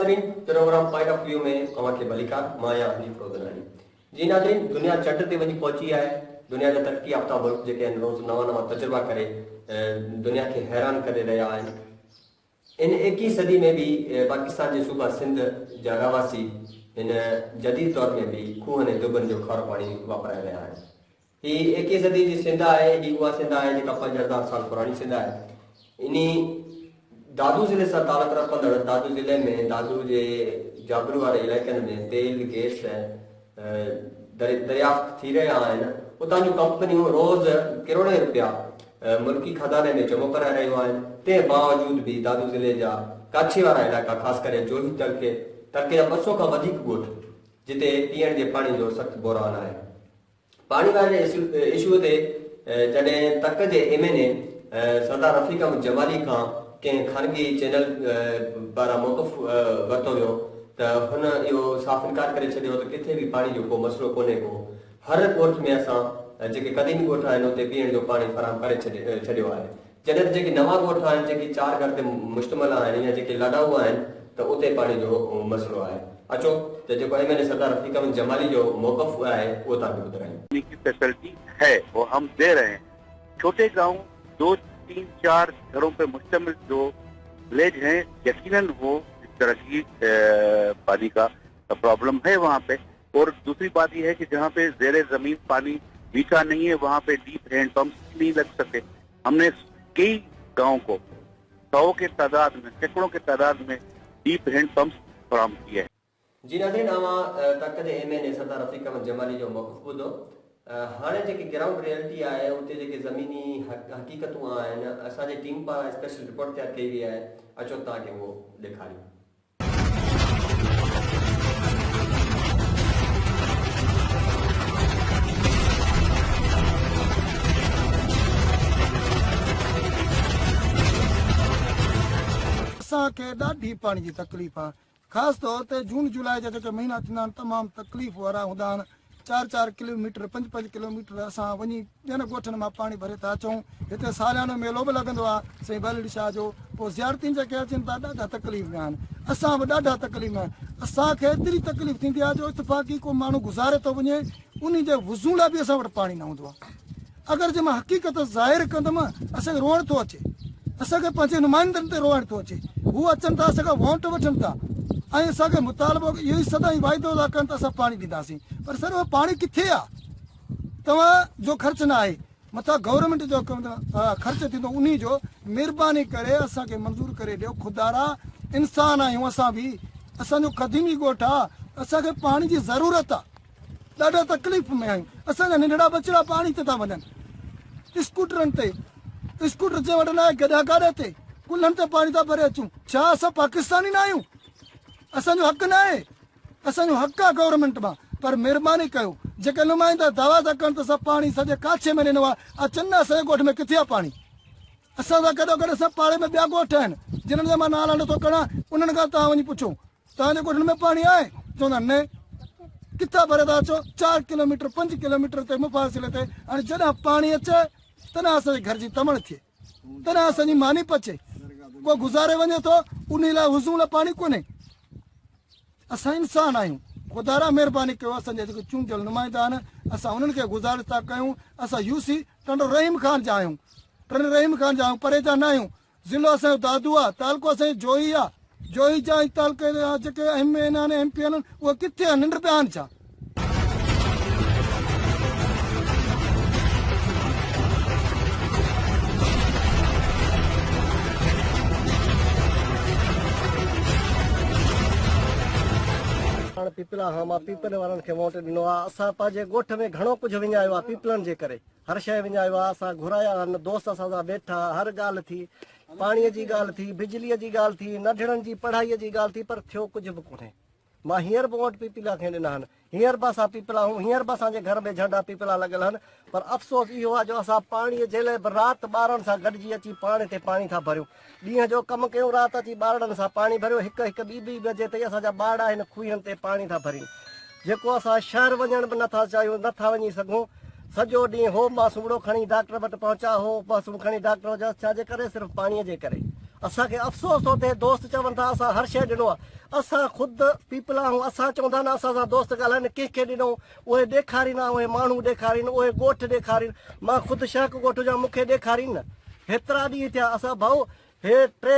ناظرين programme point of view ۾ اوهان کي ڀليڪار مان آهيان حنيف روزناڻي جي ناظرين دنيا چنڊ تي وڃي پهچي آهي دنيا جا ترقي يافته ملڪ جيڪي آهن روز نوان نوان تجربا ڪري دنيا کي حيران ڪري رهيا آهن ان ايڪيهين صدي ۾ به پاڪستان جي صوبه سنڌ جا رهواسي هن جديد دور ۾ به کوهن ۽ دٻن جو کارو پاڻي واپرائي رهيا آهن. هي ايڪيهين صدي جي سنڌ آهي، هي اها سنڌ آهي جيڪا 5000 سال پراڻي سنڌ آهي. انهي دادو ضلعي سان تعلق رکندڙ دادو ضلعي ۾ دادو جي جابلو واري علائقن ۾ تيل، گئس دريافت ٿي رهيا آهن. اتان جون ڪمپنيون روز ڪروڙين رپيا ملڪي خزاني ۾ جمع ڪرائي رهيون آهن، تنهن باوجود به دادو ضلعي جا ڪاڇي وارا علائقا خاص ڪري جوهي تعلقي تعلقي جا 200 کان وڌيڪ ڳوٺ جتي پيئڻ جي پاڻي جو سخت بحران آهي. پاڻي واري اشو تي جڏهن تڪ جي M N A Sardar Rafiq Ahmed Jamali کان ڪنهن خانگي چينل پاران موقف ورتو ويو ته هن اهو صاف انڪار ڪري ڇڏيو ته ڪٿي به پاڻي جو ڪو مسئلو ڪونهي ڪو هر ڳوٺ ۾ اسان جيڪي قديمي ڳوٺ آهن اتي پيئڻ جو پاڻي فراهم ڪري ڇڏيو آهي جڏهن ته جيڪي نوان ڳوٺ آهن جيڪي چار گهر تي مشتمل آهن يا جيڪي لاڏائو آهن ته اتي پاڻي جو مسئلو آهي اچو ته جيڪو M N A Sardar Rafiq Ahmed Jamali جو موقف آهي اهو توهان کي ٻڌرايون. پاني ڪي فيسلٽي هي وو هم the رهي هين ڇوٽي گائون دو تين چار گهرون پي مشتمل جو وليج هين يقينن وو اس طرح ڪي پاني ڪا پرابلم هي وهان پي اور دوسري بات يه هي ڪي جهان پي زير زمين پاني ميٺا نهين هي وهان پي ڊيپ هينڊ پمپس نهين لگ سڪتي هم ني ڪئي گائون ڪو سو ڪي تعداد ۾ سيڪڙون ڪي تعداد ۾ ڊيپ هينڊ پمپس فراهم ڪيي هي. جي ناظرين اوهان تڪ جي M N A Sardar Rafiq Ahmed Jamali جو موقف ٻڌو. هاڻي جيڪي گرائونڊ ريئلٽي آهي اتي جيڪي زميني حقيقتون آهن اسان جي ٽيم پاران اسپيشل رپورٽ تيار ڪئي وئي آهي اچو توهان کي اهو ڏيکاريون. اسان کي ڏاڍي پاڻي جي تڪليف آ خاص طور تي جون جولاء جا جيڪي مهينا ٿيندا آهن تمام تڪليف وارا هوندا آهن چار چار ڪلوميٽر پنج پنج ڪلوميٽر اسان وڃي ٻين ڳوٺن مان پاڻي ڀري ٿا اچون. هتي ساليانو ميلو به لڳندو آهي سائين ٻلهڙي شاهه جو. پوء زيارتين جيڪي اچن ٿا ڏاڍا تڪليف ۾ آهن. اسان به ڏاڍا تڪليف ۾ آهيون. اسان کي ايتري تڪليف ٿيندي آهي جو اتفاقي ڪو ماڻهو گذاري ٿو وڃي انهي جي وضو لاء به اسان وٽ پاڻي نه هوندو آهي. اگر جي مان حقيقت ظاهر ڪندم اسان کي روئڻ ٿو اچي. اسان کي پنهنجي نمائندن تي روئڻ ٿو اچي. هو اچن ٿا اسان کان وونٽ وٺن ٿا ۽ اسان کي مطالبو اهو ئي سدائين واعدو ٿا ڪن ته اسان پاڻي ڏينداسين پر سر اهو پاڻي ڪٿي آهي؟ توهان جو خرچ نه آهي مٿان گورنمينٽ جو خرچ ٿيندو انهي جو مھرباني ڪري اسان کي منظور ڪري ڏيو خدارا انسان آهيون اسان به اسان جو قديمي ڳوٺ آ اسان کي پاڻي جي ضرورت آ ڏاڍا تڪليف ۾ آهيون اسان جا ننڍڙا ٻچڙا پاڻي تي ٿا وڃن اسڪوٽرن تي اسڪوٽر جنهن وٽ نه آهي گڏا گاڏي تي ڪلهن تي پاڻي ٿا ڀري اچون ڇا اسان پاڪستاني نه آهيون اسان جو حق نه آهي اسان جو حق آ گورنمينٽ مان پر مھرباني ڪيو جيڪي نمائندا دعويٰ ٿا ڪن ته اسان پاڻي سڄي ڪاڇي ۾ ڏنو آ اچن نه اسان جي ڳوٺ ۾ ڪٿي آ پاڻي اسان سان گڏو گڏ اسان پاڙي ۾ ٻيا ڳوٺ آهن جنھن جا مان نالا نٿو کڻان انھن کان توھان وڃي پڇو توھان جي ڳوٺن ۾ پاڻي آهي چوندا نه ڪٿان ڀري ٿا اچو چار ڪلوميٽر پنج ڪلوميٽر تي مفاصلي تي هاڻي جڏھن پاڻي اچي تڏھن اسان جي گھر جي تمڻ ٿئي تڏهن اسان جي ماني پچي. ڪو گذاري وڃي ٿو انهي لاء وضو لاء پاڻي ڪونهي. اسان انسان آهيون. خدارا مهرباني ڪيو اسان جا جيڪي چونڊيل نمائندا آهن اسان انهن کي گذارش ٿا ڪيون اسان يو سي ٽنڊو رحيم خان جا آهيون ٽنڊي رحيم خان جا آهيون پري جا نه آهيون ضلعو اسان جو دادو آهي تعلقو اسان جو جوهي آهي جوهي جا ۽ تعلقي جا جيڪي ايم اين آهن ايم پي آهن اهي ڪٿي آهن ننڊ پيا آهن ڇا؟ هاڻ پيپلا هان مان پيپلي وارن کي ووٽ ڏنو آ اسان پنهنجي ڳوٺ ۾ گهڻو ڪجهه وڃايو آ پيپلن جي ڪري هر شيء وڃايو آ اسان گهرايا آهن دوست اسان سان ويٺا هر ڳالهه ٿي پاڻي جي ڳالهه ٿي بجلي جي ڳالهه ٿي ننڍڙن جي پڙهائي جي ڳالهه ٿي پر ٿيو ڪجهه به ڪونهي مان هينئر به ووٽ پيپلا کي ڏنا آهن. هينئر به اسان پيپلا آهيون، هينئر به اسان جي گهر ۾ جهنڊا پيپلا لڳل آهن، پر افسوس اهو آهي جو اسان پاڻيء جي لاء به رات ٻارن سان گڏجي اچي پاڻي تي پاڻي ٿا ڀريون. ڏينهن جو ڪم ڪيون، رات اچي ٻارڙن سان پاڻي ڀريون، هڪ هڪ ٻي ٻي بجي تائين اسان جا ٻارڙا هن کوهين تي پاڻي ٿا ڀرين. جيڪو اسان شهر وڃڻ به نٿا چاهيون، نٿا وڃي سگهون. سڄو ڏينهن هو ماسومڙو کڻي ڊاڪٽر وٽ پهچا، هو ماسوم کڻي ڊاڪٽر وٽ ڇا جي ڪري؟ صرف پاڻيء جي ڪري. اسان کي افسوس ٿو ٿئي دوست چون ٿا اسان هر شيء ڏنو آ اسان خود پيپل آهيون اسان چون ٿا نه اسان سان دوست ڳالهائن ڪنهن کي ڏنو اهي ڏيکارين ها اهي ماڻهو ڏيکارين اهي ڳوٺ ڏيکارين مان خود شهڪ ڳوٺ هجان مون کي ڏيکارين نه هيترا ڏينهن ٿيا اسان ڀائو هي ٽي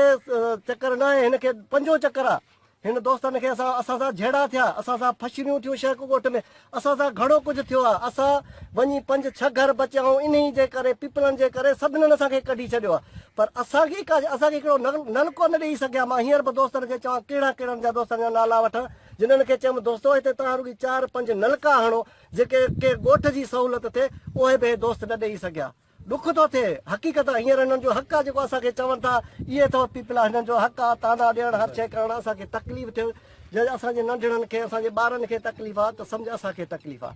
چڪر ناهي هن کي پنجون چڪر آ هن دوستن کي اسان اسان سان جهيڙا ٿيا، اسان سان ڦشريون ٿيون شيخ ڳوٺ ۾ اسان سان گهڻو ڪجهه ٿيو آهي، اسان وڃي پنج ڇهه گهر بچيا آهيون انهي جي ڪري پيپلن جي ڪري سڀنن اسان کي ڪڍي ڇڏيو آهي پر اسان کي ڪا اسان کي هڪڙو نلڪو نه ڏيئي سگهيا مان هينئر به دوستن کي چوان ڪهڙا ڪهڙن جا دوستن جا نالا وٺان جنھن کي چيم دوستو هتي توهان رڳي چار پنج نلڪا هڻو جيڪي ڪنهن ڳوٺ جي سهولت ٿئي اهي به هي دوست نه ڏيئي سگهيا. ڏک ٿو ٿئي، حقيقت آ هينئر هنن جو حق آ جيڪو اسان کي چون ٿا اهي اٿو پيپلا هنن جو حق آ طعنا ڏيڻ هر شيء ڪرڻ اسان کي تڪليف ٿئي جي اسان جي ننڍڙن کي اسان جي ٻارن کي تڪليف آ ته سمجهه اسان کي تڪليف آ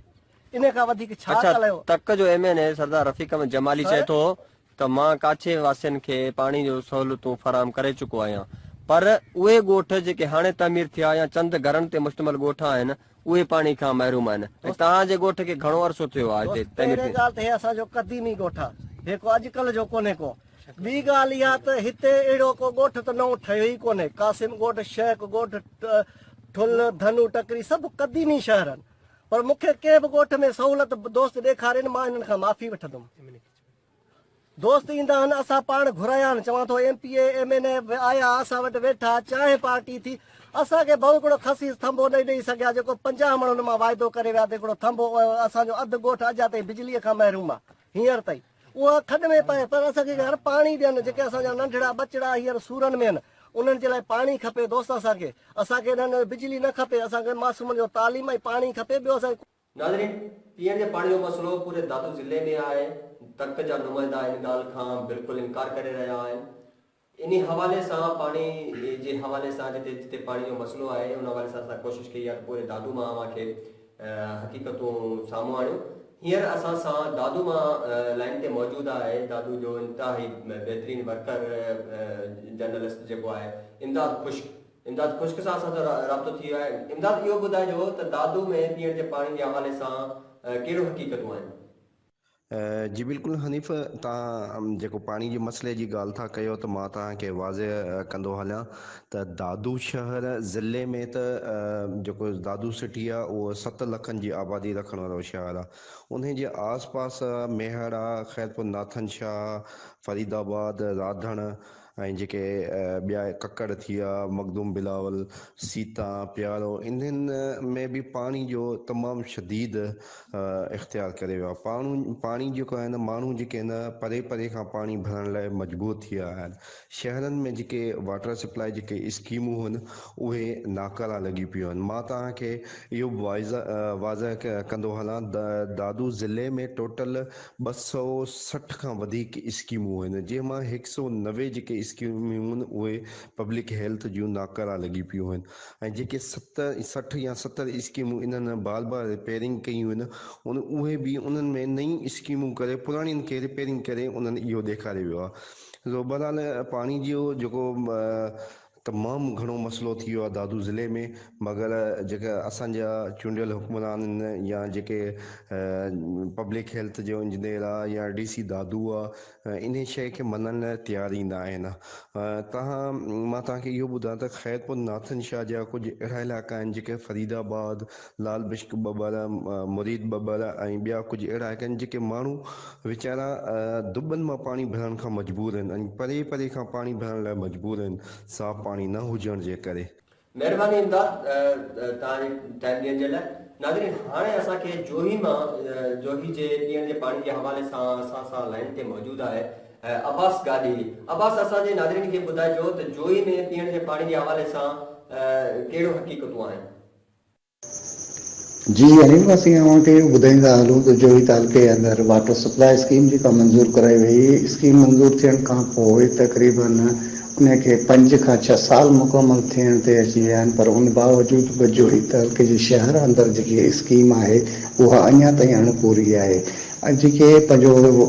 انهي کان وڌيڪ ڇا اڇا ڳالهايو. تڪ جو ايم اين اي سردار رفيق احمد جمالي چئي سر. ٿو ته مان ڪاڇي واسين کي پاڻي جو سهولتون فراهم ڪري چڪو آهيان پر اهي ڳوٺ جيڪي هاڻي تعمير ٿيا يا چند گهرن تي مشتمل ڳوٺ آهن اهي پاڻي کان محروم آهن ۽ توهان جي ڳوٺ کي گهڻو عرصو ٿيو آهي هتي دوست تعمير پهرين ٿئي. ڳالهه ته هي اسان جو قديمي ڳوٺ آ هي ڪو اڄڪلهه جو ڪونهي ڪو ٻي ڳالهه اها ته هتي اهڙو ڪو ڳوٺ ته نئون ٺهيو ئي ڪونهي قاسم ڳوٺ شيخ ڳوٺ ٺل ڌنو ٽڪري سڀ قديمي شهر آهن پر مون کي ڪنهن به ڳوٺ ۾ سهولت دوست ڏيکارين مان انهن کان معافي وٺندم. دوست ايندا آهن اسان پاڻ گهرايا آهن چوان ٿو M P A M N A به آيا اسان وٽ ويٺا چانهه پارٽي ٿي اسان کي ڀئو هڪڙو خسيس ٿنڀو نه ڏئي سگهيا جيڪو 50 مڻن مان واعدو ڪري ويا ته هڪڙو ٿنڀو اسان جو اڌ ڳوٺ اڄا تائين بجلي کان محروم آ هينئر تائين اها کڏ ۾ پئي پر اسان کي هر پاڻي ڏين جيڪي اسان جا ننڍڙا ٻچڙا هينئر سورن ۾ آهن انهن جي لاء پاڻي کپي دوست اسان کي اسان کي انهن بجلي نه کپي اسان کي معصومن جو تعليم ۽ پاڻي کپي ٻيو اسان کي ناظرين پيئڻ جي پاڻي جو مسئلو پوري دادو ضلعي ۾ آهي، تڪ جا نمائندا ان ڳالهه کان بلڪل انڪار ڪري رهيا آهن، انهي حوالي سان پاڻي جي حوالي سان جتي جتي پاڻي جو مسئلو آهي ان حوالي سان اسان ڪوشش ڪئي آهي ته پوري دادو مان اوهان کي حقيقتون سامهون آڻيون، هينئر اسان سان دادو مان لائين تي موجود آهي دادو جو انتهائي بهترين ورڪر جرنلسٽ جيڪو آهي امداد خشڪ. امداد خشڪ سان اسان جو رابطو ٿي ويو آهي. امداد اهو ٻڌائجو ته دادو ۾ پيئڻ جي پاڻي جي حوالي سان ڪهڙيون حقيقتون آهن؟ جي بلڪل حنيف توهان جيڪو پاڻي جي مسئلي جي ڳالهه ٿا ڪيو ته مان توهان کي واضح ڪندو هليان ته دادو شهر ضلعي ۾ ته جيڪو دادو سٽي آهي اهو ست لکن جي آبادي رکڻ وارو شهر آهي انهي جي آس پاس ميهڙ آهي خيرپور ناٿن شاهه فريد آباد راڌڻ ۽ جيڪي ٻيا ڪڪڙ ٿي ويا، مخدوم بلاول، سيتا، پيارو انهن ۾ به پاڻي جو تمام شديد اختيار ڪري ويو آهي. پاڻو پاڻي جيڪو آهي نه ماڻهو جيڪي آهن پري پري کان پاڻي ڀرڻ لاء مجبور ٿي ويا آهن. شهرن ۾ جيڪي واٽر سپلاء جيڪي اسڪيمون هن اهي ناڪارا لڳي پيون آهن. مان توهان کي اهو به واضح ڪندو هلان دادو ضلعي ۾ ٽوٽل 260 کان وڌيڪ اسڪيمون آهن جنهن مان 190 جيڪي اسڪيمون آهن اهي پبلڪ هيلٿ جون ناڪارا لڳي پيون آهن ۽ جيڪي 60 يا 70 اسڪيمون انهن بار بار رپيئرنگ ڪيون آهن ان اهي به انهن ۾ نيون اسڪيمون ڪري پراڻين کي رپيئرنگ ڪري انهن اهو ڏيکاريو ويو آهي سو بهرحال پاڻي جو جيڪو تمام گهڻو مسئلو ٿي ويو آهي دادو ضلعي ۾ مگر جيڪا اسان جا چونڊيل حڪمران آهن يا جيڪي پبلڪ هيلٿ جو انجنيئر آ يا ڊي سي دادو آ انهي شيء کي مڃڻ لاء تيار ئي نه آهن تان مان توهان کي اهو ٻڌايان ته خيرپور ناٿن شاهه جا ڪجهه اهڙا علائقا آهن جيڪي فريد آباد لال بشڪ ٻٻر مريد ٻٻر ۽ ٻيا ڪجهه اهڙا علائقا آهن جيڪي ماڻهو ويچارا دٻن مان پاڻي ڀرڻ کان مجبور آهن ۽ پري پري کان پاڻي ڀرڻ لاء مجبور آهن صاف پاڻي نه هجڻ جي ڪري. مهرباني امداد توهان جي ٽائيم ڏيڻ جي لاء. ناظرين هاڻي اسان کي جوهي مان جوهي جي پيئڻ جي پاڻي جي حوالي سان اسان سان لائين تي موجود آهي عباس گاڏهي عباس اسان جي ناظرين کي ٻڌائجو ته جوهي ۾ پيئڻ جي پاڻي جي حوالي سان ڪهڙيون حقيقتون آهن. جي حنيف اسين اوهان کي اهو ٻڌائيندا هلون ته جوهي تعلقي اندر واٽر سپلاء اسڪيم جيڪا منظور ڪرائي وئي اسڪيم منظور ٿيڻ کان پوء تقريبن ان کي پنج کان ڇهه سال مڪمل ٿيڻ تي اچي ويا آهن پر ان باوجود به جوهي تعلقي جي شهر اندر جيڪي اسڪيم آهي اها اڃا تائين اڻ پوري آهي ۽ جيڪي پنهنجو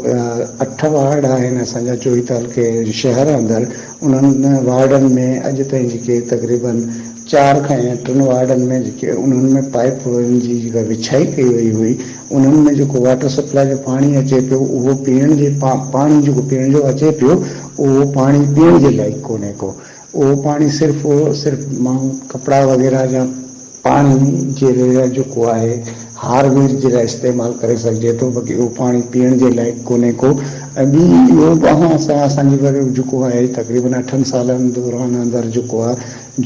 اٺ وارڊ آهن اسان جا جوهي تعلقي شهر اندر انهن وارڊن ۾ اڄ تائين جيڪي تقريبن چار کان يا ٽن وارڊن ۾ جيڪي انهن ۾ پائيپ جي جيڪا وڇائي ڪئي وئي هئي انهن ۾ جيڪو واٽر سپلاء جو پاڻي اچي پيو اهو پيئڻ جي پاڻي جيڪو پيئڻ جو اچي پيو اهو پاڻي پيئڻ جي لاء. لائق ڪونهي ڪو. اهو پاڻي صرف صرف ماڻهو ڪپڙا وغيره يا پاڻي جي لاء جيڪو آهي هار وير جي لاء استعمال ڪري سگهجي ٿو باقي اهو پاڻي پيئڻ جي لائق ڪونهي ڪو ۽ ٻي اهو به اوهان سان اسان جي وري جيڪو آهي تقريبن اٺن سالن دوران اندر جيڪو آهي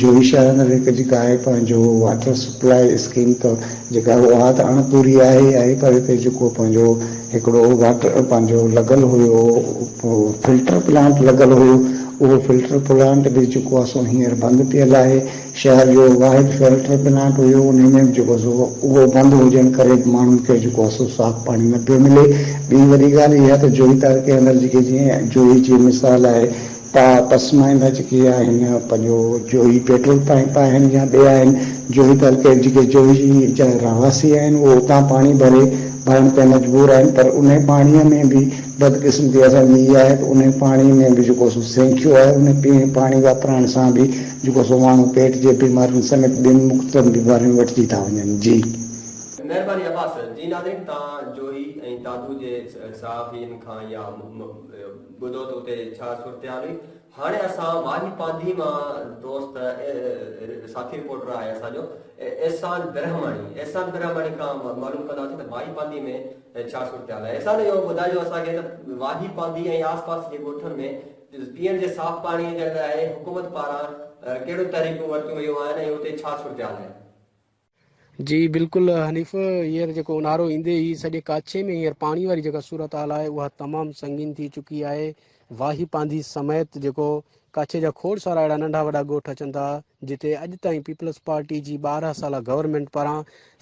جوهي شهر اندر هڪ جيڪا آهي پنهنجو واٽر سپلاء اسڪيم ته جيڪا اها ته اڻ پوري آهي ئي آهي پر هتي جيڪو پنهنجو هڪڙو واٽر پنهنجو لڳل هيو فلٽر پلانٽ لڳل هيو اهو فلٽر پلانٽ به جيڪو آهي سو هينئر بند پيل آهي. شهر جو واحد فلٽر پلانٽ هيو انهي ۾ به جيڪو سو اهو بند هجڻ ڪري به ماڻهن کي جيڪو آهي سو صاف پاڻي نه پيو ملي. ٻي وڏي ڳالهه اها ته جوهي تعلقي اندر جيڪي جيئن جوهي جي مثال آهي پا پسمانده جيڪي آهن پنهنجو جوهي پيٽرول پمپ آهن يا ٻيا آهن جوهي تعلقي جيڪي جوهي جا رهواسي آهن اهي اتان پاڻي ڀري ڀرڻ تي مجبور آهن پر انهي پاڻي ۾ به بدقسمتي اسان جي اها آهي ته انهي پاڻي ۾ به جيڪو سو سينکيو آهي انهي پاڻي واپرائڻ سان به جيڪو سو ماڻهو پيٽ جي بيمارين سميت ٻين مختلف بيمارين وٺجي ٿا وڃن جي. مهرباني عباس جي ناظرين تان جوهي ۽ دادو جي صحافين کان يا ٻڌو ته اتي ڇا صورتحال هئي. هاڻي اسان ماهي پانڌي مان دوست ساٿي رپورٽر آهي اسان جو احسان برهماڻي احسان برهماڻي کان معلوم ڪنداسين ته ماهي پانڌي ۾ ڇا صورتحال آهي. احسان اهو ٻڌائجو اسان کي ته واهي پانڌي ۽ آس پاس جي ڳوٺن ۾ پيئڻ جي صاف پاڻي جي لاء حڪومت پاران ڪهڙيون تحريڪون ورتيون ويون آهن ۽ اتي ڇا صورتحال آهي. جي بلڪل حنيف هينئر جيڪو اونهارو ايندي ئي سڄي ڪاڇي ۾ هينئر پاڻي واري جيڪا صورتحال آهي اها تمام سنگين ٿي چڪي آهي واهي پانڌي سميت جيڪو ڪاڇي جا کوڙ سارا اهڙا ننڍا وڏا ڳوٺ اچن ٿا جتي اڄ تائين پيپلز پارٽي جي 12 سالا گورنمينٽ پاران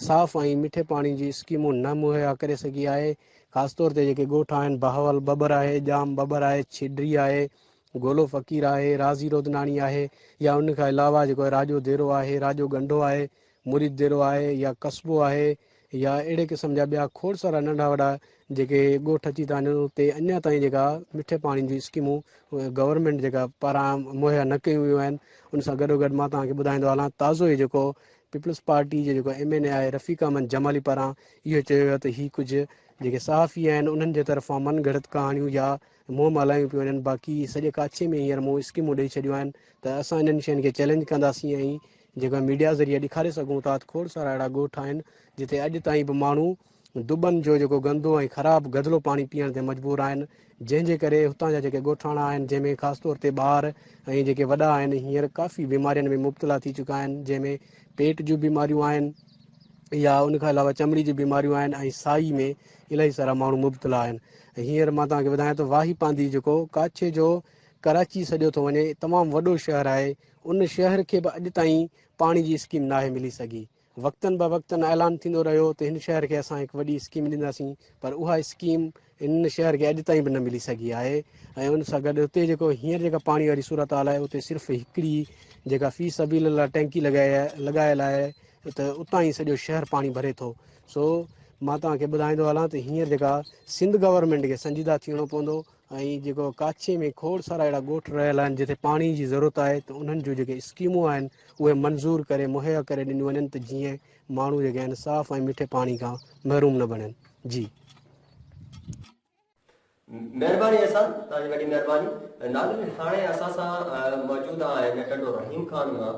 صاف ۽ مٺي پاڻي جي اسڪيمون نه مهيا ڪري سگهي آهي خاص طور تي جيڪي ڳوٺ آهن بهاول ٻٻر آهي ڄام ٻٻر آهي ڇيڏري آهي گولو فقير آهي، راضي رودناڻي آهي يا ان کان علاوه جيڪو راڄو ديرو آهي، راڄو ڳنڍو آهي، مريد ديرو آهي يا قصبو آهي يا اهڙي قسم جا ٻيا کوڙ سارا ننڍا وڏا جيڪي ڳوٺ اچي ٿا وڃن اتي اڃا تائين جيڪا مٺي پاڻي جون اسڪيمون گورنمينٽ جيڪا پاران مهيا نه ڪيون ويون آهن ان سان گڏو گڏ مان توهان کي ٻڌائيندو هلان تازو ئي جيڪو پيپلز پارٽي جو جيڪو ايم اين اي آهي رفيق احمد جمالي پاران اهو چيو ويو ته هي ڪجهه جيڪي صحافي آهن انهن جي طرفان من گهڙت ڪهاڻيون يا منهن مالايون پيون وڃن باقي سڄي ڪاڇي ۾ هينئر مون اسڪيمون ڏئي ڇڏيون آهن ته اسان انهن شين کي چئلينج ڪنداسين ۽ جيڪو ميڊيا ذريعي ڏيکاري سگهون ٿا ته کوڙ سارا اهڙا ڳوٺ آهن جتي اڄ تائين به ماڻهو دٻن جو جيڪو گندو ۽ خراب گدلو پاڻي پيئڻ تي مجبور آهن جنهن جي ڪري هتان جا جيڪي ڳوٺاڻا آهن جنهن ۾ خاص طور تي ٻار ۽ جيڪي وڏا آهن هينئر ڪافي بيمارين ۾ مبتلا ٿي چڪا آهن جنهن ۾ پيٽ جون بيماريون آهن يا ان کان علاوه چمڙي جون بيماريون آهن ۽ سائي ۾ الاهي سارا ماڻهو مبتلا آهن ۽ هينئر مان توهان کي ٻڌايان ته واهي پانڌي جيڪو ڪاڇي جو ڪراچي سڏيو ٿو وڃي تمام وڏو شهر آهي ان شهر کي به اڄ تائين پاڻي جي اسڪيم ناهي ملي سگهي وقتن به وقتن اعلان ٿيندو رهيو ته هن شهر کي اسان هڪ وڏي اسڪيم ڏينداسين پر اها اسڪيم هن شهر کي اڄ تائين به نه ملي سگهي آهي ۽ ان سان گڏ اتي جيڪو هينئر جيڪا پاڻي واري صورتحال آهي اتي صرف هڪڙي جيڪا في سبيل الله ٽينڪي لڳايل آهي ته اتان ئي سڄو شهر پاڻي ڀري ٿو سو مان توهان کي ٻڌائيندو هلان ته هينئر جيڪا سنڌ گورنمينٽ کي سنجيده ٿيڻو پوندو ۽ جيڪو ڪاڇي ۾ کوڙ سارا اهڙا ڳوٺ رهيل آهن جتي پاڻي جي ضرورت آهي ته انهن جون جيڪي اسڪيمون آهن اهي منظور ڪري مهيا ڪري ڏنيون وڃن ته جيئن ماڻهو جيڪي آهن صاف ۽ مٺي پاڻي کان محروم نه بڻين جي. مهرباني احسان توهان جي وڏي مهرباني ناظرين هاڻي اسان سان موجود آهن ٽنڊو رحيم خان مان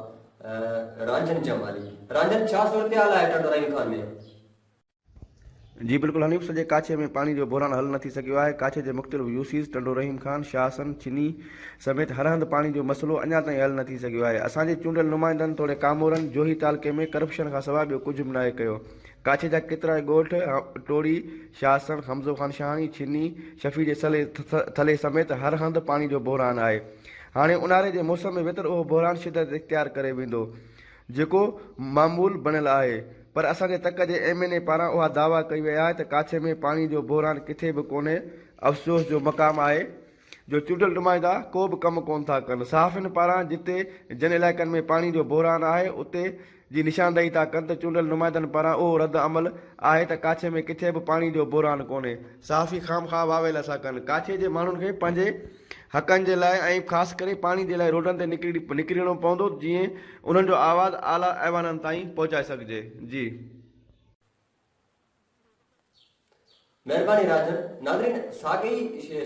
رانجهن جمالي رانجهن ڇا صورتحال آهي ٽنڊو رحيم خان ۾؟ جي بلڪل حنيف سڄي ڪاڇي ۾ پاڻي جو بحران حل نه ٿي سگهيو آهي ڪاڇي جي مختلف يوسيز ٽنڊو رحيم خان، شاهه حسن، ڇني سميت هر هنڌ پاڻي جو مسئلو اڃا تائين حل نه ٿي سگهيو آهي اسان جي چونڊيل نمائندن توڙي ڪامورن جوهي تعلقي ۾ ڪرپشن کان سواء ٻيو ڪجهه به ناهي ڪيو ڪاڇي جا ڪيترائي ڳوٺ ٽوڙي، شاهه حسن، حمزو خان شاهاڻي، ڇني، شفيع جي ٿلهي سميت هر هنڌ پاڻي جو بحران آهي هاڻي اونهاري جي موسم ۾ ويتر اهو بحران شدت اختيار ڪري ويندو جيڪو معمول بڻيل آهي پر اسان جي تڪ جي ايم اين اي پاران اها دعويٰ ڪئي وئي آهي ته ڪاڇي ۾ پاڻي جو بحران ڪٿي به ڪونهي افسوس جو مقام آهي جو چونڊيل نمائندا ڪو به ڪم ڪونه ٿا ڪن صحافين پاران جتي جن علائقن ۾ پاڻي جو بحران آهي اتي جي نشاندهي ٿا ڪن ته چونڊيل نمائندن پاران اهو رد عمل آهي ته ڪاڇي ۾ ڪٿي به پاڻي جو بحران ڪونهي. صحافي خامخواه واويلا ٿا ڪن. ڪاڇي جي ماڻهن کي پنهنجي حقن جي لاء ۽ خاص ڪري پاڻي جي لاء روڊن تي نڪرڻو پوندو جيئن انهن جو آواز اعليٰ ايوانن تائين پهچائي سگهجي. جي. مهرباني راجن. ناظرين ساڳئي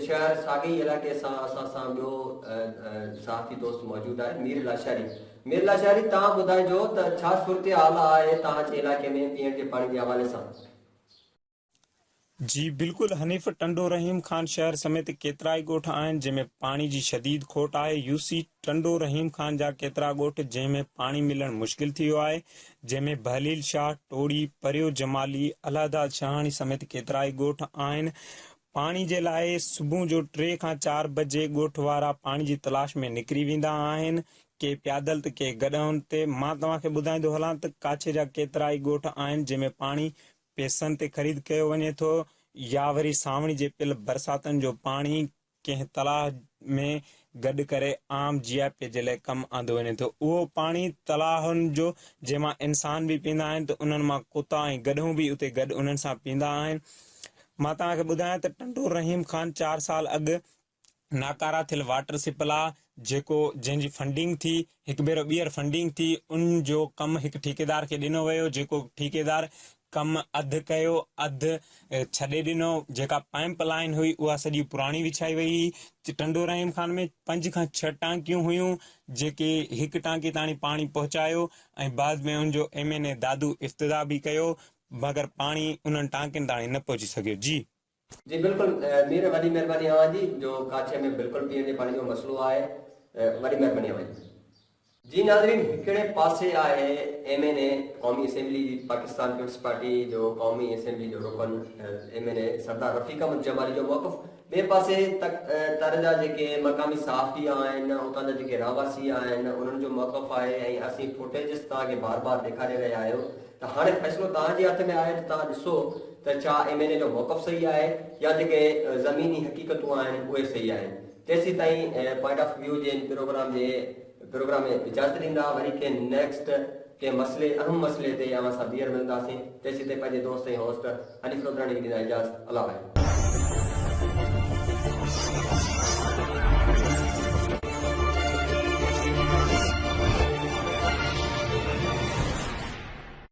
شهر ساڳئي علائقي سان اسان سان ٻيو صحافي دوست موجود آهي مير لاشاري. مير لاشاري توهان ٻڌائجو ته ڇا صورتحال آهي توهان جي علائقي ۾ پيئڻ جي پاڻي جي حوالي سان. جي بلڪل حنيف ٽنڊو رحيم خان شهر سميت ڪيترائي ڳوٺ آهن جنهن ۾ پاڻي جي شديد کوٽ آهي يو سي ٽنڊو رحيم خان جا ڪيترا ڳوٺ جنهن ۾ پاڻي ملڻ مشڪل ٿي ويو آهي جنهن ۾ بهليل شاهه، ٽوڙي، پريو جمالي، الهداد شاهاڻي سميت ڪيترائي ڳوٺ آهن پاڻي جي لاء صبح جو ٽي کان چار بجي ڳوٺ وارا پاڻي جي تلاش ۾ نڪري ويندا آهن ڪي پيادل ته ڪي گڏهن تي مان توهان کي ٻڌائيندو هلان ته ڪاڇي جا ڪيترائي ڳوٺ آهن جنهن ۾ پاڻي پئسن تي خريد ڪيو وڃي ٿو يا وري سانوڻي جي پيل برساتن جو پاڻي ڪنهن تلاء ۾ گڏ ڪري عام جياپي جي لاء ڪم آندو وڃي ٿو. اهو پاڻي تلاهن جو جنهن مان انسان به پيئندا آهن ته انهن مان ڪتا ۽ گڏهون به اتي گڏ انهن سان پيئندا آهن. مان توهان کي ٻڌايان ته ٽنڊو رحيم خان چار سال اڳ ناڪارا ٿيل واٽر سپلاء جيڪو جنهن جي فنڊنگ ٿي هڪ ڀيرو ٻيهر فنڊنگ ٿي ان جو ڪم هڪ ٺيڪيدار کي ڏنو ويو جيڪو ٺيڪيدار ڪم اڌ ڪيو اڌ ڇڏي ڏنو جيڪا پائمپ لائن هئي اها سڄي پراڻي وڇائي وئي هئي ٽنڊو رحيم خان ۾ پنج کان ڇهه ٽانڪيون هيون جيڪي هڪ ٽانڪي تاڻي پاڻي پهچايو ۽ بعد ۾ ان جو ايم اين اي دادو افتتاح به ڪيو مگر پاڻي انهن ٽانڪين تاڻي نه پهچي سگهيو جي. جي بلڪل مير وڏي مهرباني اوهان جي جو ڪاڇي ۾ بلڪل پيئڻ جي پاڻي جو مسئلو آهي وڏي مهرباني اوهان جي. جي ناظرين هڪڙي پاسي آهي ايم اين اي قومي اسيمبلي جي پاڪستان پيپلز پارٽي جو قومي اسيمبلي جو رڪن M N A Sardar Rafiq Ahmed Jamali جو موقف ٻئي پاسي تر جا جيڪي مقامي صحافي آهن اتان جا جيڪي رهواسي آهن انهن جو موقف آهي ۽ اسين فوٽيجز توهان کي بار بار ڏيکاري رهيا آهيون ته هاڻي فيصلو توهان جي هٿ ۾ آهي ته توهان ڏسو ته ڇا ايم اين اي جو موقف صحيح آهي يا جيڪي زميني حقيقتون آهن اهي صحيح آهن. تيسيتائين پوائنٽ آف ويو جي ان پروگرام جي پروگرام ۾ اجازت ڏيندا وري ڪنهن نيڪسٽ ڪنهن مسئلي اهم مسئلي تي اوهان سان ٻيهر ملنداسين تيسيتائين پنهنجي دوست ۽ هوسٽ حنيف لوڌراڻي کي ڏيندا اجازت الله واهي.